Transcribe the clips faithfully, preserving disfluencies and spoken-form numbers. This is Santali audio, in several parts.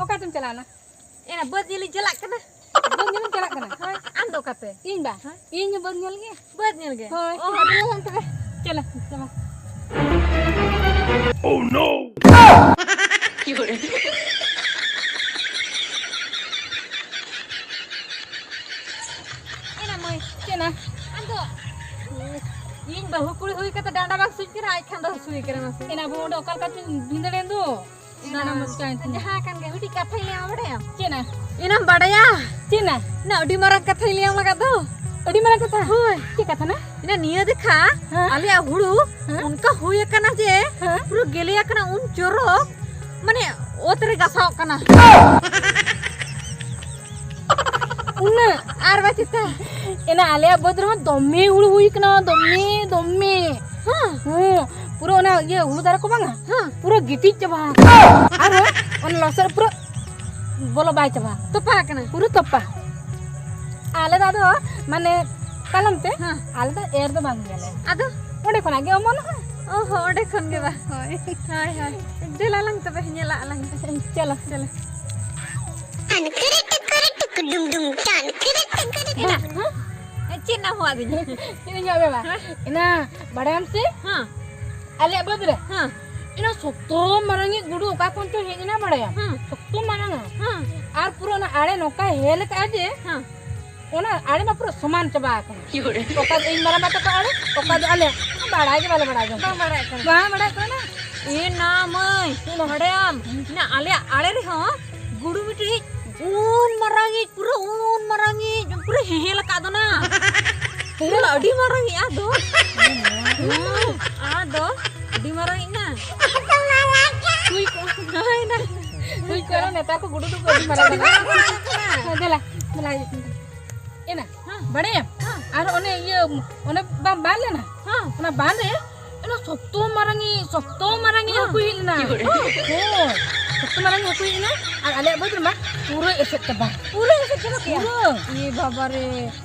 ᱚᱠᱟ ᱛᱮᱢ ᱪᱟᱞᱟᱣᱱᱟ? ᱮᱱᱟ ᱵᱟᱹᱫᱽ ᱧᱮᱞᱤᱧ ᱪᱟᱞᱟᱜ ᱠᱟᱱᱟ᱾ ᱵᱟᱹᱫᱽ ᱧᱮᱞᱮᱢ ᱪᱟᱞᱟᱜ ᱠᱟᱱᱟ? ᱦᱳᱭ, ᱟᱢ ᱫᱚ ᱚᱠᱟᱛᱮ? ᱤᱧ ᱵᱟ? ᱦᱳᱭ᱾ ᱤᱧ ᱦᱚᱸ ᱵᱟᱹᱫᱽ ᱧᱮᱞ ᱜᱮ᱾ ᱵᱟᱹᱫᱽ ᱧᱮᱞ ᱜᱮ? ᱦᱳᱭ᱾ ᱚ, ᱟᱹᱰᱤ ᱞᱚᱜᱚᱱ ᱛᱚᱵᱮ᱾ ᱪᱚᱞᱚ, ᱪᱟᱞᱟᱣ᱾ Oh no! ᱮᱱᱟ ᱢᱟᱹᱭ, ᱪᱮᱫ ᱱᱟ? ᱟᱢ ᱫᱚ? ᱤᱧ ᱵᱟᱹᱦᱩ ᱠᱩᱲᱤ ᱦᱩᱭ ᱠᱟᱛᱮ ᱰᱟᱸᱰᱟ ᱵᱟᱝ ᱦᱟᱹᱥᱩᱧ ᱠᱟᱱᱟ, ᱟᱡ ᱠᱷᱟᱱ ᱫᱚ ᱦᱟᱹᱥᱩᱭᱮ ᱠᱟᱱᱟ ᱢᱟᱥᱮ᱾ ᱮᱱᱟ ᱵᱟᱹᱦᱩ ᱚᱸᱰᱮ ᱚᱠᱟ ᱞᱮᱠᱟ ᱪᱚᱧ ᱵᱷᱤᱸᱫᱟᱹᱲᱮᱱ ᱫᱚ᱾ ᱰᱟᱸᱰᱟ ᱢᱚᱪᱠᱟᱭᱮᱱ ᱛᱤᱧᱟ᱾ ᱡᱟᱦᱟᱸ ᱠᱟᱱ ᱜᱮ, ᱢᱤᱫᱴᱤᱡ ᱠᱟᱛᱷᱟᱧ ᱞᱟᱹᱭᱟᱢᱟ, ᱵᱟᱰᱟᱭᱟᱢ? ᱪᱮᱫ ᱱᱟ? ᱮᱱᱟᱢ ᱵᱟᱰᱟᱭᱟ? ᱪᱮᱫ ᱱᱟ? ᱤᱱᱟᱹ ᱟᱹᱰᱤ ᱢᱟᱨᱟᱝ ᱠᱟᱛᱷᱟᱧ ᱞᱟᱹᱭᱟᱢ ᱞᱟᱜᱟᱫ ᱫᱚ᱾ ᱟᱹᱰᱤ ᱢᱟᱨᱟᱝ ᱠᱟᱛᱷᱟ? ᱦᱳᱭ᱾ ᱪᱮᱫ ᱠᱟᱛᱷᱟ ᱱᱟ? ᱤᱱᱟᱹ ᱱᱤᱭᱟᱹ ᱫᱮᱠᱷᱟ ᱦᱮᱸ? ᱟᱞᱮᱭᱟᱜ ᱦᱩᱲᱩ ᱦᱮᱸ? ᱚᱱᱠᱟ ᱦᱩᱭ ᱟᱠᱟᱱᱟ ᱡᱮ ᱦᱮᱸ? ᱯᱩᱨᱟᱹ ᱜᱮᱞᱮ ᱟᱠᱟᱱᱟ, ᱩᱱ ᱪᱚᱨᱚᱠ, ᱢᱟᱱᱮ, ᱚᱛ ᱨᱮ ᱜᱟᱥᱟᱣᱚᱜ ᱠᱟᱱᱟ᱾ ᱩᱱᱟᱹᱜ? ᱟᱨ ᱵᱟ ᱪᱮᱛᱟ? ᱮᱱᱟ ᱟᱞᱮᱭᱟᱜ ᱵᱟᱹᱫᱽ ᱨᱮᱦᱚᱸ ᱫᱚᱢᱮ ᱦᱩᱲᱩ ᱦᱩᱭ ᱠᱟᱱᱟ, ᱫᱚᱢᱮ, ᱫᱚᱢᱮ᱾ ᱦᱮᱸ᱾ ᱦᱮᱸ, ᱯᱩᱨᱟᱹ ᱚᱱᱟ ᱤᱭᱟᱹ ᱦᱩᱲᱩ ᱫᱟᱨᱮ ᱠᱚ ᱵᱟᱝᱟ? ᱦᱮᱸ᱾ ᱯᱩᱨᱟᱹ ᱜᱤᱛᱤᱡ ᱪᱟᱵᱟ ᱟᱠᱟᱱᱟ᱾ ᱟᱨᱦᱚᱸ ᱚᱱᱟ ᱞᱚᱥᱚᱫ ᱯᱩᱨᱟᱹ ᱵᱚᱞᱚ ᱵᱟᱭ ᱪᱟᱵᱟ᱾ ᱛᱚᱯᱟ ᱟᱠᱟᱱᱟ? ᱯᱩᱨᱟᱹ ᱛᱚᱯᱟ᱾ ᱟᱞᱮ ᱫᱚ ᱟᱫᱚ ᱢᱟᱱᱮ ᱠᱟᱞᱚᱢ ᱛᱮ ᱦᱮᱸ᱾ ᱟᱞᱮ ᱫᱚ ᱮᱨ ᱫᱚ ᱵᱟᱝ ᱜᱮᱭᱟᱞᱮ᱾ ᱟᱫᱚ? ᱚᱸᱰᱮ ᱠᱷᱚᱱᱟᱜ ᱜᱮ ᱚᱢᱚᱱᱚᱜᱼᱟ᱾ ᱚ ᱦᱚᱸ, ᱚᱸᱰᱮ ᱠᱷᱚᱱ ᱜᱮ ᱵᱟ? ᱦᱳᱭ᱾ ᱦᱳᱭ, ᱦᱳᱭ᱾ ᱫᱮᱞᱟ ᱞᱟᱝ ᱛᱚᱵᱮ, ᱧᱮᱞᱟᱜ ᱟᱞᱟᱝ᱾ ᱪᱚᱞᱚ᱾ ᱪᱚᱞᱚ᱾ ᱴᱟᱱᱠᱤᱨᱤ ᱴᱩᱠᱩᱨᱤ ᱴᱩᱠᱩ ᱰᱩᱢ ᱰᱩᱢ, ᱴᱟᱱᱠᱤᱨᱤ ᱴᱩᱠᱩᱨᱤ ᱴᱩᱠᱩ᱾ ᱮᱱᱟ, ᱦᱮᱸ? ᱪᱮᱫ ᱮᱢ ᱦᱚᱦᱚᱣᱟᱫᱤᱧᱟ? ᱪᱮᱫ ᱤᱧ ᱦᱚᱦᱚᱣᱟᱫ ᱢᱮᱭᱟ? ᱦᱮᱸ? ᱮᱱᱟ, ᱵᱟᱲᱟᱭᱟᱢ ᱥᱮ? ᱦᱮᱸ᱾ ᱟᱞᱮᱭᱟᱜ ᱵᱟᱹᱫᱽ ᱨᱮ? ᱦᱮᱸ᱾ ᱮᱱᱟ, ᱥᱚᱠᱛᱚ ᱢᱟᱨᱟᱝᱤᱡ ᱜᱩᱰᱩ ᱚᱠᱟ ᱠᱷᱚᱱ ᱪᱚ ᱦᱮᱡ ᱮᱱᱟ, ᱵᱟᱲᱟᱭᱟᱢ? ᱦᱮᱸ᱾ ᱥᱚᱠᱛᱚ ᱢᱟᱨᱟᱝᱟ᱾ ᱦᱮᱸ᱾ ᱟᱨ ᱯᱩᱨᱟᱹ ᱚᱱᱟ ᱟᱲᱮ ᱱᱚᱝᱠᱟᱭ ᱦᱮᱞ ᱟᱠᱟᱫᱼᱟ ᱡᱮ, ᱦᱮᱸ᱾ ᱚᱱᱟ ᱟᱲᱮ ᱢᱟ ᱯᱩᱨᱟᱹ ᱥᱚᱢᱟᱱ ᱪᱟᱵᱟ ᱟᱠᱟᱱᱟ᱾ ᱚᱠᱟ ᱫᱚ ᱤᱧ ᱢᱟᱨᱟᱝᱵᱟ ᱛᱟᱠᱚ ᱟᱲᱮ, ᱚᱠᱟ ᱫᱚ ᱟᱞᱮ᱾ ᱵᱟᱲᱟᱭ ᱜᱮ ᱵᱟᱞᱮ ᱵᱟᱲᱟᱭ ᱡᱚᱝ ᱵᱟᱝ ᱠᱟᱱᱟ᱾ ᱵᱟᱲᱟᱭ ᱠᱟᱱᱟ᱾ ᱵᱟᱝ ᱵᱟᱲᱟᱭ ᱠᱟᱱᱟ᱾ ᱮ ᱱᱟ ᱢᱟᱹᱭ, ᱵᱟᱲᱟᱭᱟᱢ? ᱱᱟ ᱟᱞᱮᱭᱟᱜ ᱟᱲᱮ ᱨᱮᱦᱚᱸ ᱜᱩᱰᱩ ᱢᱤᱫᱴᱤᱡ ᱩᱱ ᱢᱟᱨᱟᱝᱤᱡ, ᱯᱩᱨᱟᱹ ᱩᱱ ᱢᱟᱨᱟᱝᱤᱡ, ᱯᱩᱨᱟᱹ ᱦᱮᱦᱮᱞ ᱟᱠᱟᱫ ᱫᱚ ᱱᱟ᱾ ᱯᱩᱨᱟᱹ ᱟᱹᱰᱤ ᱢᱟᱨᱟᱝᱤᱡ ᱟᱫᱚ᱾ ᱦᱩᱸ, ᱟᱫᱚ ᱟᱹᱰᱤ ᱢᱟᱨᱟᱝᱤᱡ ᱱᱟ᱾ ᱦᱩᱭ ᱠᱚᱜᱼᱟ᱾ ᱦᱳᱭ ᱱᱟ᱾ ᱦᱩᱭ ᱠᱚᱜᱼᱟ, ᱱᱮᱛᱟᱨ ᱠᱚ ᱜᱩᱰᱩ ᱫᱚᱠᱚ ᱟᱹᱰᱤ ᱢᱟᱨᱟᱝ ᱟᱹᱰᱤ ᱠᱟᱱᱟ᱾ ᱢᱟᱨᱟᱝ ᱠᱟᱱᱟ᱾ ᱦᱮᱸ, ᱫᱮᱞᱟ, ᱫᱮᱞᱟ, ᱦᱤᱡᱩᱜ ᱢᱮ᱾ ᱮᱱᱟ, ᱦᱮᱸ᱾ ᱵᱟᱲᱟᱭᱟᱢ? ᱦᱮᱸ᱾ ᱟᱨ ᱚᱱᱮ ᱤᱭᱟᱹ, ᱚᱱᱮ ᱵᱟᱢ ᱵᱟᱱ ᱞᱮᱱᱟ? ᱦᱮᱸ᱾ ᱚᱱᱟ ᱵᱟᱱ ᱨᱮ, ᱚᱱᱟ ᱥᱚᱠᱛᱚ ᱢᱟᱨᱟᱝᱤᱡ, ᱥᱚᱠᱛᱚ ᱢᱟᱨᱟᱝᱤᱡ ᱦᱮᱸ᱾ ᱦᱟᱹᱠᱩᱭ ᱦᱮᱡ ᱞᱮᱱᱟ᱾ ᱦᱮᱸ᱾ ᱦᱳᱭ, ᱥᱚᱠᱛᱚ ᱢᱟᱨᱟᱝᱤᱡ ᱦᱟᱹᱠᱩᱭ ᱦᱮᱡ ᱞᱮᱱᱟ᱾ ᱟᱨ ᱟᱞᱮᱭᱟᱜ ᱵᱟᱹᱫᱽ ᱨᱮᱢᱟ ᱯᱩᱨᱟᱹ ᱮᱥᱮᱫ ᱪᱟᱵᱟ᱾ ᱯᱩᱨᱟᱹ ᱮᱥᱮᱫ ᱪᱟᱵᱟ ᱠᱮᱜᱼᱟ? ᱯᱩᱨᱟᱹ᱾ ᱮ ᱵᱟᱵᱟ ᱨᱮ᱾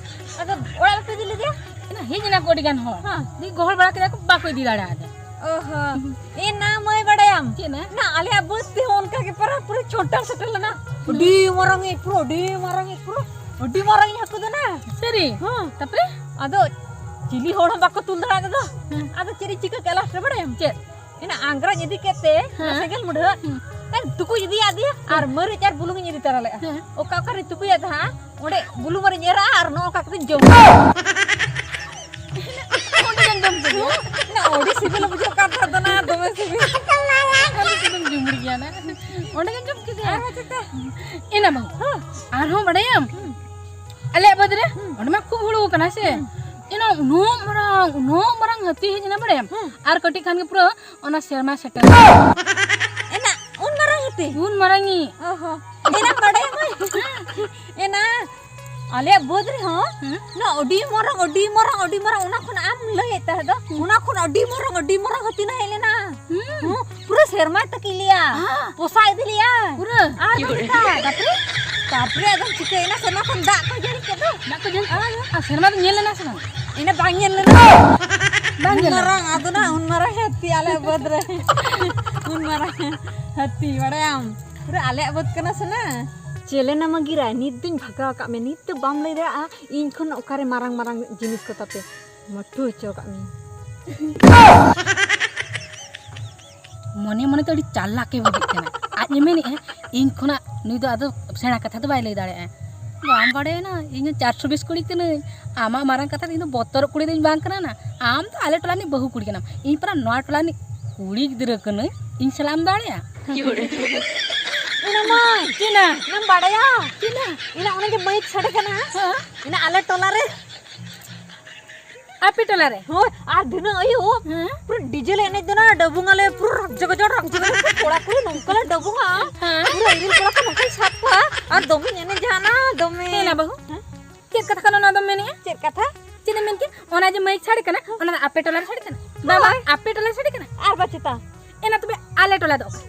ᱟᱫᱚ ᱚᱲᱟᱜ ᱨᱮᱯᱮ ᱤᱫᱤ ᱞᱮᱫᱮᱭᱟ? ᱮᱱᱟ ᱦᱮᱡ ᱮᱱᱟ ᱠᱚ ᱟᱹᱰᱤ ᱜᱟᱱ ᱦᱚᱲ᱾ ᱦᱮᱸ᱾ ᱫᱤᱭᱮ ᱜᱚᱦᱚᱲ ᱵᱟᱲᱟ ᱠᱮᱫᱟ ᱠᱚ, ᱵᱟᱠᱚ ᱤᱫᱤ ᱫᱟᱲᱮᱭᱟᱫᱮᱭᱟ᱾ ᱚ ᱦᱚᱸ᱾ ᱮ ᱱᱟ ᱢᱟᱹᱭ ᱵᱟᱲᱟᱭᱟ᱾ ᱟᱢ ᱪᱮᱫ ᱱᱟ? ᱱᱟ, ᱟᱞᱮᱭᱟᱜ ᱵᱟᱹᱫᱽ ᱛᱮᱦᱚᱸ ᱚᱱᱠᱟ ᱜᱮ ᱯᱟᱨᱟ ᱯᱩᱨᱟᱹ ᱪᱷᱚᱴᱟ ᱥᱮᱴᱮᱨ ᱞᱮᱱᱟ᱾ ᱟᱹᱰᱤ ᱢᱟᱨᱟᱝ ᱤᱡ ᱯᱩᱨᱟᱹ, ᱟᱹᱰᱤ ᱢᱟᱨᱟᱝ ᱤᱡ ᱯᱩᱨᱟᱹ, ᱟᱹᱰᱤ ᱢᱟᱨᱟᱝ ᱤᱡ ᱦᱟᱹᱠᱩ ᱫᱚ ᱱᱟ᱾ ᱥᱟᱹᱨᱤ? ᱦᱚᱸ᱾ ᱛᱟᱯᱚᱨᱮ? ᱟᱫᱚ ᱪᱤᱞᱤ ᱦᱚᱲ ᱦᱚᱸ ᱵᱟᱠᱚ ᱛᱩᱞ ᱫᱟᱲᱮ ᱠᱮᱫᱟ᱾ ᱦᱮᱸ᱾ ᱟᱫᱚ ᱪᱮᱫ ᱤᱧ ᱪᱤᱠᱟᱹ ᱠᱮᱫᱟ last ᱨᱮ ᱵᱟᱲᱟᱭᱟᱢ? ᱪᱮᱫ? ᱮᱱᱟ ᱟᱝᱜᱽᱨᱟᱧ ᱤᱫᱤ ᱠᱮᱫ ᱛᱮ, ᱦᱮᱸ᱾ ᱥᱮᱸᱜᱮᱞ ᱢᱩᱰᱷᱟᱹᱜ, ᱦᱮᱸ᱾ ᱮᱱ ᱴᱩᱠᱩᱡ ᱤᱫᱤᱭᱟᱫᱮᱭᱟ ᱟᱨ ᱢᱟᱹᱨᱤᱪ ᱟᱨ ᱵᱩᱞᱩᱝ ᱤᱧ ᱤᱫᱤ ᱛᱟᱨᱟ ᱞᱮᱫᱼᱟ᱾ ᱦᱮᱸ᱾ ᱚᱠᱟ ᱚᱠᱟᱨᱮ ᱴᱩᱠᱩᱡ ᱟᱫᱟ ᱦᱟᱸᱜ, ᱚᱸᱰᱮ ᱵᱩᱞᱩᱝ ᱢᱟᱹᱨᱤᱪ ᱤᱧ ᱮᱨᱟ ᱟᱨ ᱱᱚᱜᱼᱚ ᱱᱚᱝᱠᱟ ᱠᱟᱛᱮᱧ ᱡᱚᱢ᱾ ᱚᱸᱰᱮ ᱜᱮᱢ ᱡᱚᱢ ᱠᱮᱫᱟ? ᱱᱟ, ᱟᱹᱰᱤ ᱥᱤᱵᱤᱞ ᱵᱩᱡᱷᱟᱹᱜ ᱠᱟᱱ ᱛᱟᱦᱮᱸ ᱫᱚ ᱱᱟ, ᱫᱚᱢᱮ ᱥᱤᱵᱤᱞ᱾ ᱚᱸᱰᱮ ᱥᱤᱵᱤᱞ ᱡᱩᱢᱩᱨ ᱜᱮᱭᱟ ᱱᱟ᱾ ᱚᱸᱰᱮ ᱜᱮᱢ ᱡᱚᱢ ᱠᱮᱫᱟ? ᱟᱨ ᱪᱮᱫ? ᱮᱱᱟ ᱵᱟᱹᱦᱩ᱾ ᱦᱮᱸ᱾ ᱟᱨᱦᱚᱸ ᱵᱟᱲᱟᱭᱟᱢ? ᱦᱩᱸ᱾ ᱟᱞᱮᱭᱟᱜ ᱵᱟᱹᱫᱽ ᱨᱮ ᱦᱩᱸ᱾ ᱚᱸᱰᱮ ᱢᱟ ᱠᱷᱩᱵ ᱦᱩᱲᱩ ᱠᱟᱱᱟ ᱥᱮ᱾ ᱦᱩᱸ᱾ ᱮᱱᱟ ᱩᱱᱟᱹᱜ ᱢᱟᱨᱟᱝ, ᱩᱱᱟᱹᱜ ᱢᱟᱨᱟᱝ ᱦᱟᱹᱛᱤ ᱦᱮᱡ ᱮᱱᱟ ᱵᱟᱲᱟᱭᱟᱢ? ᱦᱩᱸ᱾ ᱟᱨ ᱠᱟᱹᱴᱤᱡ ᱠᱷᱟᱱ ᱜᱮ ᱯᱩᱨᱟᱹ ᱚᱱᱟ ᱥᱮᱨᱢᱟ ᱥᱮᱴᱮᱨ᱾ ᱮᱱᱟ ᱩᱱ ᱢᱟᱨᱟᱝ ᱦᱟᱹᱛᱤ? ᱩᱱ ᱢᱟᱨᱟᱝ ᱤᱡ᱾ ᱚ ᱦᱚᱸ᱾ ᱮᱱᱟ ᱵᱟᱲᱟᱭᱟᱢ ᱢᱟᱹᱭ? ᱮᱱᱟ ᱟᱞᱮᱭᱟᱜ ᱵᱟᱹᱫᱽ ᱨᱮᱦᱚᱸ ᱦᱩᱸ᱾ ᱱᱚᱣᱟ ᱟᱹᱰᱤ ᱢᱟᱨᱟᱝ, ᱟᱹᱰᱤ ᱢᱟᱨᱟᱝ, ᱟᱹᱰᱤ ᱢᱟᱨᱟᱝ, ᱚᱱᱟ ᱠᱷᱚᱱ ᱟᱢ ᱞᱟᱹᱭᱮᱫ ᱛᱟᱦᱮᱸ ᱫᱚ, ᱦᱩᱸ᱾ ᱚᱱᱟ ᱠᱷᱚᱱ ᱟᱹᱰᱤ ᱢᱟᱨᱟᱝ, ᱟᱹᱰᱤ ᱢᱟᱨᱟᱝ ᱦᱟᱹᱛᱤ ᱱᱟ ᱦᱮᱡ ᱞᱮᱱᱟ᱾ ᱦᱩᱸ᱾ ᱦᱩᱸ᱾ ᱯᱩᱨᱟᱹ ᱥᱮᱨᱢᱟᱭ ᱛᱟᱹᱠᱤᱡ ᱞᱮᱭᱟ᱾ ᱦᱮᱸ᱾ ᱯᱚᱥᱟᱣ ᱤᱫᱤ ᱞᱮᱭᱟ᱾ ᱯᱩᱨᱟᱹ? ᱟᱨ ᱪᱮᱫ ᱵᱟᱝ ᱠᱚ ᱢᱮᱛᱟ, ᱛᱟᱯᱚᱨᱮ? ᱛᱟᱯᱚᱨᱮ ᱟᱫᱚᱢ ᱪᱤᱠᱟᱹᱭᱮᱱᱟ, ᱥᱮᱨᱢᱟ ᱠᱷᱚᱱ ᱫᱟᱜ ᱠᱚ ᱡᱟᱹᱲᱤ ᱠᱮᱫ ᱫᱚ᱾ ᱫᱟᱜ ᱠᱚ ᱡᱟᱹᱲᱤ ᱠᱮᱫ? ᱟᱨ? ᱟᱨ ᱥᱮᱨᱢᱟ ᱫᱚ ᱧᱮᱞ ᱞᱮᱱᱟ ᱥᱮ ᱵᱟᱝ? ᱮᱱᱟ ᱵᱟᱝ ᱧᱮᱞ ᱞᱮᱱᱟ᱾ ᱵᱟᱝ ᱩᱱ ᱧᱮᱞ ᱞᱮᱱᱟ᱾ ᱢᱟᱨᱟᱝ, ᱟᱫᱚ ᱱᱟ ᱩᱱ ᱢᱟᱨᱟᱝ ᱦᱟᱹᱛᱤ ᱟᱞᱮᱭᱟᱜ ᱵᱟᱹᱫᱽ ᱨᱮ᱾ ᱩᱱ ᱢᱟᱨᱟᱝ ᱦᱟᱹᱛᱤ, ᱵᱟᱲᱟᱭᱟᱢ? ᱯᱩᱨᱟᱹ ᱟᱞᱮᱭᱟᱜ ᱵᱟᱹᱫᱽ ᱠᱟᱱᱟ ᱥᱮ ᱱᱟ? ᱪᱮᱞᱮ ᱱᱟᱢᱟ ᱜᱤᱨᱟ, ᱱᱤᱛ ᱫᱚᱧ ᱵᱷᱟᱜᱟᱣ ᱟᱠᱟᱫ ᱢᱮ, ᱱᱤᱛ ᱫᱚ ᱵᱟᱢ ᱞᱟᱹᱭ ᱫᱟᱲᱮᱭᱟᱜᱼᱟ ᱤᱧ ᱠᱷᱚᱱ ᱚᱠᱟᱨᱮ ᱢᱟᱨᱟᱝ ᱢᱟᱨᱟᱝ ᱡᱤᱱᱤᱥ ᱠᱚ ᱛᱟᱯᱮ᱾ ᱢᱟᱹᱴᱷᱩ ᱦᱚᱪᱚ ᱟᱠᱟᱫ ᱢᱮᱭᱟ᱾ ᱢᱚᱱᱮ ᱢᱚᱱᱮ ᱛᱮ ᱟᱹᱰᱤ ᱪᱟᱞᱟᱠ ᱮ ᱵᱩᱡᱷᱟᱹᱜ ᱠᱟᱱᱟ᱾ ᱟᱡ ᱮ ᱢᱮᱱᱮᱫᱼᱟ, ᱤᱧ ᱠᱷᱚᱱᱟᱜ ᱱᱩᱭ ᱫᱚ ᱟᱫᱚ ᱥᱮᱬᱟ ᱠᱟᱛᱷᱟ ᱫᱚ ᱵᱟᱭ ᱞᱟᱹᱭ ᱫᱟᱲᱮᱭᱟᱜᱼᱟ᱾ ᱵᱟᱢ ᱵᱟᱲᱟᱭᱟ ᱱᱟ, ᱤᱧ ᱦᱚᱸ ᱪᱟᱨᱥᱚ ᱵᱤᱥ ᱠᱩᱲᱤ ᱠᱟᱹᱱᱟᱹᱧ᱾ ᱟᱢᱟᱜ ᱢᱟᱨᱟᱝ ᱠᱟᱛᱷᱟ ᱫᱚ ᱤᱧ ᱫᱚ ᱵᱚᱛᱚᱨᱚᱜ ᱠᱩᱲᱤ ᱫᱚᱧ ᱵᱟᱝ ᱠᱟᱱᱟ ᱱᱟ᱾ ᱟᱢ ᱫᱚ ᱟᱞᱮ ᱴᱚᱞᱟ ᱨᱤᱱᱤᱡ ᱵᱟᱹᱦᱩ ᱠᱩᱲᱤ ᱠᱟᱱᱟᱢ, ᱤᱧ ᱯᱟᱨᱟ ᱱᱚᱣᱟ ᱴᱚᱞᱟ ᱨᱤᱱᱤᱡ ᱠᱩᱲᱤ ᱜᱤᱫᱽᱨᱟᱹ ᱠᱟᱹᱱᱟᱹᱧ, ᱤᱧ ᱥᱟᱞᱟᱜ ᱮᱢ ᱫᱟᱲᱮᱭᱟᱜᱼᱟ? ᱚᱱᱟ ᱢᱟ ᱪᱮᱫ ᱱᱟ? ᱚᱱᱟᱢ ᱵᱟᱲᱟᱭᱟ? ᱪᱮᱫ ᱱᱟ? ᱤᱱᱟ ᱚᱱᱮ ᱡᱮ ᱢᱟᱹᱭᱤᱠ ᱥᱟᱰᱮ ᱠᱟᱱᱟ, ᱦᱮᱸ᱾ ᱤᱱᱟ ᱟᱞᱮ ᱴᱚᱞᱟ ᱨᱮ ᱟᱯᱮ ᱴᱚᱞᱟ ᱨᱮ? ᱦᱳᱭ, ᱟᱨ ᱫᱷᱤᱱᱟᱹ ᱟᱹᱭᱩᱵ ᱦᱮᱸ? ᱯᱩᱨᱟᱹ ᱰᱤᱡᱮ ᱞᱮ ᱮᱱᱮᱡ ᱫᱚ ᱱᱟ, ᱰᱟᱹᱵᱩᱝ ᱟᱞᱮ ᱯᱩᱨᱟᱹ ᱨᱟᱜᱽ ᱡᱚᱜᱽ ᱡᱚᱜᱽ, ᱨᱟᱜᱽ ᱡᱚᱜᱽ ᱡᱚᱜᱽ, ᱠᱚᱲᱟ ᱠᱩᱲᱤ ᱱᱚᱝᱠᱟ ᱞᱮ ᱰᱟᱹᱵᱩᱝᱟ᱾ ᱦᱮᱸ? ᱯᱩᱨᱟᱹ ᱤᱨᱤᱞ ᱠᱚᱲᱟ ᱠᱚ ᱱᱚᱝᱠᱟᱧ ᱥᱟᱵ ᱠᱚᱣᱟ ᱟᱨ ᱫᱚᱢᱮᱧ ᱮᱱᱮᱡᱟ ᱱᱟ, ᱫᱚᱢᱮ᱾ ᱦᱮᱸ ᱱᱟ ᱵᱟᱹᱦᱩ? ᱦᱮᱸ? ᱪᱮᱫ ᱠᱟᱛᱷᱟ ᱠᱟᱱᱟ ᱱᱚᱣᱟ ᱫᱚᱢ ᱢᱮᱱᱮᱜᱼᱟ? ᱪᱮᱫ ᱠᱟᱛᱷᱟ? ᱪᱮᱫ ᱮᱢ ᱢᱮᱱ ᱠᱮᱫ? ᱚᱱᱟ ᱡᱮ ᱢᱟᱹᱭᱤᱠ ᱥᱟᱰᱮ ᱠᱟᱱᱟ, ᱚᱱᱟ ᱫᱚ ᱟᱯᱮ ᱴᱚᱞᱟ ᱨᱮ ᱥᱟᱰᱮ ᱠᱟᱱᱟ? ᱵᱟᱵᱟ, ᱦᱳᱭ᱾ ᱟᱯᱮ ᱴᱚᱞᱟ ᱨᱮ ᱥᱟᱰᱮ ᱠᱟᱱᱟ? ᱟᱨ ᱵᱟᱪᱮᱛᱟ? ᱮᱱᱟ ᱛᱚᱵᱮ ᱟᱞᱮ ᱴᱚᱞᱟ ᱫᱚ ᱚᱠᱟ?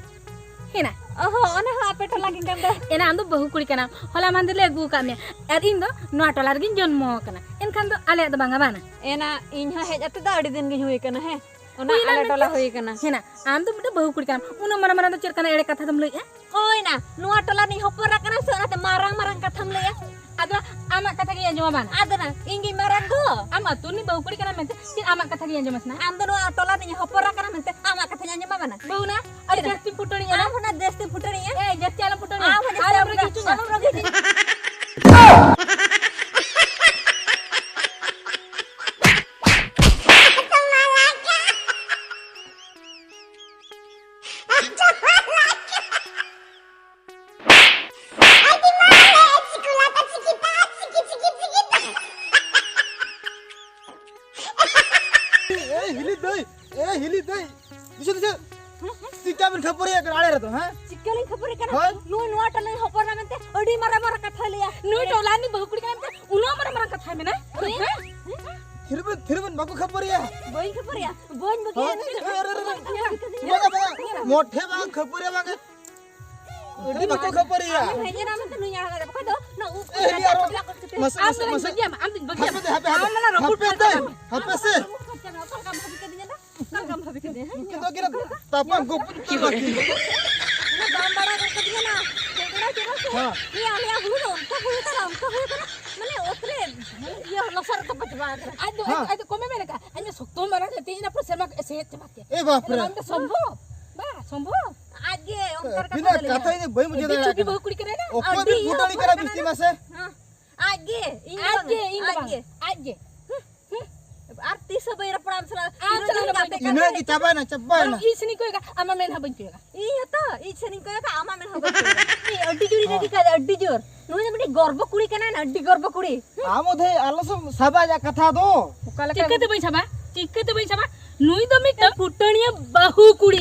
ᱦᱮᱱᱟ᱾ ᱚᱦᱚ, ᱚᱱᱟ ᱦᱚᱸ ᱟᱯᱮ ᱴᱚᱞᱟ ᱜᱮ ᱠᱟᱱ ᱫᱚ᱾ ᱮᱱᱟ ᱟᱢ ᱫᱚ ᱵᱟᱹᱦᱩ ᱠᱩᱲᱤ ᱠᱟᱱᱟᱢ᱾ ᱦᱚᱞᱟ ᱢᱟᱦᱫᱮᱨ ᱞᱮ ᱟᱹᱜᱩ ᱟᱠᱟᱫ ᱢᱮᱭᱟ᱾ ᱟᱨ ᱤᱧ ᱫᱚ ᱱᱚᱣᱟ ᱴᱚᱞᱟ ᱨᱮᱜᱤᱧ ᱡᱚᱱᱢᱚ ᱟᱠᱟᱱᱟ᱾ ᱮᱱᱠᱷᱟᱱ ᱫᱚ ᱟᱞᱮᱭᱟᱜ ᱫᱚ ᱵᱟᱝᱟ, ᱵᱟᱝᱟ᱾ ᱮᱱᱟ ᱤᱧ ᱦᱚᱸ ᱦᱮᱡ ᱟᱛᱮ ᱫᱚ ᱟᱹᱰᱤ ᱫᱤᱱ ᱜᱤᱧ ᱦᱩᱭ ᱟᱠᱟᱱᱟ, ᱦᱮᱸ᱾ ᱚᱱᱟ ᱦᱩᱭᱱᱟ ᱟᱞᱮ ᱴᱚᱞᱟ ᱢᱮᱱᱛᱮ᱾ ᱦᱩᱭ ᱠᱟᱱᱟ᱾ ᱦᱮᱱᱟ, ᱟᱢ ᱫᱚ ᱢᱤᱫᱴᱟᱝ ᱵᱟᱹᱦᱩ ᱠᱩᱲᱤ ᱠᱟᱱᱟᱢ, ᱩᱱᱟᱹᱜ ᱢᱟᱨᱟᱝ ᱢᱟᱨᱟᱝ ᱫᱚ ᱪᱮᱫ ᱞᱮᱠᱟᱱᱟᱜ ᱮᱲᱮ ᱠᱟᱛᱷᱟ ᱫᱚᱢ ᱞᱟᱹᱭᱮᱜᱼᱟ? ᱦᱳᱭᱱᱟ, ᱱᱚᱣᱟ ᱴᱚᱞᱟ ᱨᱤᱱᱤᱡ ᱦᱚᱯᱚᱱ ᱮᱨᱟ ᱠᱟᱱᱟᱢ ᱥᱮ ᱚᱱᱟᱛᱮ ᱢᱟᱨᱟᱝ ᱢᱟᱨᱟᱝ ᱠᱟᱛᱷᱟᱢ ᱞᱟᱹᱭᱟ? ᱟᱫᱚ ᱟᱢᱟᱜ ᱠᱟᱛᱷᱟ ᱜᱤᱧ ᱟᱸᱡᱚᱢᱟ ᱵᱟᱝ? ᱟᱫᱚ ᱱᱟ, ᱤᱧ ᱜᱤᱧ ᱢᱟᱨᱟᱝ ᱫᱚ᱾ ᱟᱢ ᱟᱹᱛᱩ ᱨᱤᱱᱤᱡ ᱵᱟᱹᱦᱩ ᱠᱩᱲᱤ ᱠᱟᱱᱟᱢ ᱢᱮᱱᱛᱮ ᱪᱮᱫ ᱟᱢᱟᱜ ᱠᱟᱛᱷᱟ ᱜᱤᱧ ᱟᱸᱡᱚᱢᱟ ᱥᱮ ᱱᱟ? ᱟᱢ ᱫᱚ ᱱᱚᱣᱟ ᱴᱚᱞᱟ ᱨᱤᱱᱤᱡ ᱦᱚᱯᱚᱱ ᱮᱨᱟ ᱠᱟᱱᱟᱢ ᱢᱮᱱᱛᱮ ᱟᱢᱟᱜ ᱠᱟᱛᱷᱟᱧ ᱟᱸᱡᱚᱢᱟ ᱵᱟᱝ? ᱵᱟᱹᱦᱩ ᱱᱟ, ᱟᱹᱰᱤ ᱪᱮᱫ? ᱡᱟᱹᱥᱛᱤ ᱯᱷᱩᱴᱟᱹᱱᱤᱧ ᱮᱱᱟ᱾ ᱟᱢ ᱦᱚᱸ ᱱᱟ ᱡᱟᱹᱥᱛᱤ ᱯᱷᱩᱴᱟᱹᱱᱤᱧᱟ᱾ ᱮ, ᱡᱟᱹᱥᱛᱤ ᱟᱞᱚᱢ ᱯᱷᱩᱴᱟᱹᱱᱤᱧᱟ᱾ ᱟᱢ ᱦᱚᱸ ᱡᱟᱹᱥᱛᱤ ᱟᱞᱚᱢ ᱟᱞᱚᱢ ᱨᱟᱹᱜᱤ ᱦᱚᱪᱚᱧᱟ᱾ ᱟᱞᱚᱢ ᱨᱟᱹᱜᱤ ᱦᱚᱪᱚᱧᱟ᱾ ᱮ ᱦᱤᱞᱤ ᱫᱟᱹᱭ, ᱮ ᱦᱤᱞᱤ ᱫᱟᱹᱭ, ᱫᱤᱥᱟᱹ, ᱫᱤᱥᱟᱹ᱾ ᱪᱤᱠᱟ ᱵᱤᱱ ᱠᱷᱟᱹᱯᱟᱹᱨᱤᱭᱟᱹ ᱠᱟᱱᱟ ᱟᱲᱮ ᱨᱮᱫᱚ, ᱦᱮᱸ? ᱪᱤᱠᱟ ᱞᱤᱧ ᱠᱷᱟᱹᱯᱟᱹᱨᱤ ᱠᱟᱱᱟ? ᱦᱳᱭ᱾ ᱱᱩᱭ ᱱᱚᱣᱟ ᱴᱚᱞᱟ ᱨᱤᱱᱤᱡ ᱦᱚᱯᱚᱱ ᱮᱨᱟ ᱢᱮᱱᱛᱮ ᱟᱹᱰᱤ ᱢᱟᱨᱟᱝ ᱢᱟᱨᱟᱝ ᱠᱟᱛᱷᱟᱭ ᱞᱟᱹᱭᱟ᱾ ᱱᱩᱭ ᱴᱚᱞᱟ ᱨᱤᱱᱤᱡ ᱵᱟᱹᱦᱩ ᱠᱩᱲᱤ ᱠᱟᱱᱟ ᱢᱮᱱᱛᱮ ᱩᱱᱟᱹᱜ ᱢᱟᱨᱟᱝ ᱢᱟᱨᱟᱝ ᱠᱟᱛᱷᱟᱭ ᱢᱮᱱᱟ᱾ ᱦᱮᱸ? ᱛᱷᱤᱨ ᱵᱤᱱ, ᱛᱷᱤᱨ ᱵᱤᱱ, ᱵᱟᱠᱚ ᱠᱷᱟᱹᱯᱟᱹᱨᱤᱭᱟ᱾ ᱵᱟᱹᱧ ᱠᱷᱟᱹᱯᱟᱹᱨᱤᱭᱟ, ᱵᱟᱹᱧ ᱵᱟᱹᱜᱤᱭᱟ᱾ ᱦᱳᱭ? ᱮ, ᱮ, ᱮ, ᱮ, ᱮ, ᱵᱟᱝᱟ, ᱵᱟᱝᱟ, ᱢᱚᱴᱷᱮ ᱵᱟᱝ ᱠᱷᱟᱹᱯᱟᱹᱨᱤᱭᱟ ᱵᱟᱝᱟ᱾ ᱟᱹᱰᱤ ᱵᱟᱠᱚ ᱠᱷᱟᱹᱯᱟᱹᱨᱤᱭᱟ᱾ ᱟᱢ ᱦᱮᱡ ᱮᱱᱟ ᱢᱮᱱᱛᱮ ᱱᱩᱭ ᱟᱲᱟᱜ ᱠᱟᱫᱟ, ᱵᱟᱠᱷᱟᱡ ᱫᱚ ᱱᱚᱣᱟ ᱩᱵ ᱮ, ᱦᱤᱞᱤ ᱟᱨᱚ ᱠᱚ ᱢᱟᱥᱮ, ᱟᱢ ᱢᱟᱥᱮ, ᱫᱚᱧ ᱢᱟᱥᱮ᱾ ᱵᱟᱹᱜᱤᱭᱟᱢᱟ, ᱟᱢ ᱫᱚᱧ ᱵᱟᱹᱜᱤᱭᱟᱢᱟ᱾ ᱦᱟᱯᱮ ᱫᱮ, ᱦᱟᱯᱮ, ᱟᱢ ᱦᱟᱯᱮ᱾ ᱚᱱᱟ ᱨᱟᱹᱯᱩᱫ ᱦᱟᱯᱮ ᱫᱮ, ᱯᱟᱹᱴᱤ ᱦᱟᱯᱮ ᱥᱮ᱾ ᱚᱠᱟ ᱞᱮᱠᱟᱢ ᱵᱷᱟᱵᱤ ᱠᱮᱫᱤᱧᱟ ᱱᱟ? ᱚᱠᱟ ᱞᱮᱠᱟᱢ ᱵᱷᱟᱵᱤ ᱠᱮᱫᱤᱧᱟ? ᱦᱮᱸ? ᱩᱱᱠᱤᱱ ᱫᱚ ᱟᱹᱠᱤᱱ ᱛᱟᱯᱟᱢ ᱜᱩᱯᱤ ᱠᱤᱱ ᱵᱟᱹᱠᱤᱱ᱾ ᱩᱱᱟᱹᱜ ᱵᱟᱢ ᱵᱟᱲᱟᱭ ᱜᱚᱫ ᱠᱟᱫᱤᱧᱟ ᱱᱟ᱾ ᱦᱮᱸ᱾ ᱞᱟᱹᱭᱟ, ᱟᱞᱮᱭᱟᱜ ᱦᱩᱲᱩ ᱫᱚ ᱚᱱᱠᱟ ᱦᱩᱭ ᱠᱟᱱᱟ, ᱚᱱᱠᱟ ᱦᱩᱭ ᱠᱟᱱᱟ᱾ ᱢᱟᱱᱮ ᱚᱛ ᱨᱮ, ᱢᱟᱱᱮ ᱤᱭᱟᱹ ᱞᱚᱥᱚᱫ ᱨᱮ ᱛᱚᱯᱟ ᱪᱟᱵᱟ ᱟᱠᱟᱱᱟ᱾ ᱟᱡ ᱫᱚ, ᱦᱮᱸ᱾ ᱟᱡ ᱫᱚ ᱠᱚᱢᱮ ᱢᱮᱱ ᱟᱠᱟᱫ, ᱟᱡ ᱢᱟ ᱥᱚᱠᱛᱚ ᱢᱟᱨᱟᱝ ᱠᱟᱛᱮ ᱤᱧ ᱯᱩᱨᱟᱹ ᱥᱮᱨᱢᱟ ᱠᱚ ᱮᱥᱮᱫ ᱪᱟᱵᱟ ᱠᱮᱫ᱾ ᱮ ᱵᱟᱯ ᱨᱮ᱾ ᱟᱫᱚ ᱵᱟᱝ ᱫᱚ ᱥᱚᱢᱵᱷᱚᱵ? ᱵᱟ, ᱥᱚᱢᱵᱷᱚᱵ? ᱟᱡ ᱜᱮ ᱚᱱᱠᱟ ᱠᱟᱛᱷᱟ ᱵᱤᱱᱟᱹ ᱫᱚ ᱞᱟᱹᱭᱟ᱾ ᱠᱟᱛᱷᱟ ᱤᱧ ᱵᱟᱹᱧ ᱵᱩᱡᱷᱟᱹᱣ ᱟᱹᱰᱤ ᱫᱟᱲᱮᱭᱟᱜ ᱪᱩᱴᱤ ᱠᱟᱱᱟ᱾ ᱵᱟᱹᱦᱩ ᱠᱩᱲᱤ ᱠᱟᱱᱟᱭ ᱱᱟ, ᱚᱠᱚᱭ ᱟᱹᱰᱤ ᱵᱤᱱ ᱤᱭᱟᱹ ᱯᱷᱩᱴᱟᱹᱱᱤ ᱦᱚᱲ ᱠᱟᱱᱟ ᱠᱟᱱᱟᱭ ᱵᱤᱥᱛᱤ ᱱᱟ᱾ ᱢᱟᱥᱮ? ᱦᱮᱸ᱾ ᱟᱡ ᱜᱮ, ᱤᱧ ᱫᱚ ᱟᱡ ᱵᱟᱝ, ᱜᱮ, ᱤᱧ ᱫᱚ ᱟᱡ ᱵᱟᱝ, ᱜᱮ᱾ ᱟᱡ ᱜᱮ᱾ ᱦᱩᱸ, ᱦᱩᱸ᱾ ᱟᱨ ᱛᱤᱥ ᱦᱚᱸ ᱵᱟᱹᱧ ᱨᱚᱯᱚᱲᱟ ᱟᱢ ᱥᱟᱞᱟᱜ᱾ ᱟᱢ ᱛᱤᱱᱟᱹᱜ ᱥᱟᱞᱟᱜ ᱫᱤᱱ ᱫᱚ ᱜᱟᱛᱮ ᱵᱟᱹᱧ ᱠᱟᱛᱮ᱾ ᱤᱱᱟᱹᱜ ᱜᱮ ᱪᱟᱵᱟᱭᱮᱱᱟ, ᱪᱟᱵᱟᱭᱮᱱᱟ᱾ ᱵᱚᱨᱚᱝ ᱤᱧ ᱥᱮᱱᱤᱧ ᱠᱚᱭᱚᱜᱟ, ᱟᱢᱟᱜ ᱢᱮᱫ ᱦᱚᱸ ᱵᱟᱹᱧ ᱠᱚᱭᱚᱜᱟ᱾ ᱤᱧ ᱦᱚᱸᱛᱚ, ᱤᱧ ᱥᱮᱱᱤᱧ ᱠᱚᱭᱚᱜᱟ, ᱟᱢᱟᱜ ᱢᱮᱫ ᱦᱚᱸ ᱵᱟᱹᱧ ᱠᱚᱭᱚᱜᱟ᱾ ᱤᱧ ᱟᱹᱰᱤ ᱡᱳᱨᱤᱧ ᱦᱚᱸ᱾ ᱨᱟᱹᱜᱤ ᱠᱟᱫᱟ, ᱟᱹᱰᱤ ᱡᱳᱨ᱾ ᱱᱩᱭ ᱫᱚ ᱢᱤᱫᱴᱤᱡ ᱜᱚᱨᱵᱚ ᱠᱩᱲᱤ ᱠᱟᱱᱟᱭ ᱱᱟ, ᱟᱹᱰᱤ ᱜᱚᱨᱵᱚ ᱠᱩᱲᱤ᱾ ᱟᱢ ᱚᱫᱷᱮ ᱟᱞᱚ ᱥᱮᱢ ᱥᱟᱵᱟ ᱟᱡᱟᱜ ᱠᱟᱛᱷᱟ ᱫᱚ᱾ ᱚᱠᱟ ᱞᱮᱠᱟ ᱪᱤᱠᱟᱹᱛᱮ ᱵᱟᱹᱧ ᱥᱟᱵᱟ? ᱪᱤᱠᱟᱹᱛᱮ ᱵᱟᱹᱧ ᱥᱟᱵᱟ? ᱱᱩᱭ ᱫᱚ ᱢᱤᱫᱴᱟᱝ ᱯᱷᱩᱴᱟᱹᱱᱤᱭᱟᱹ ᱵᱟᱹᱦᱩ ᱠᱩᱲᱤ᱾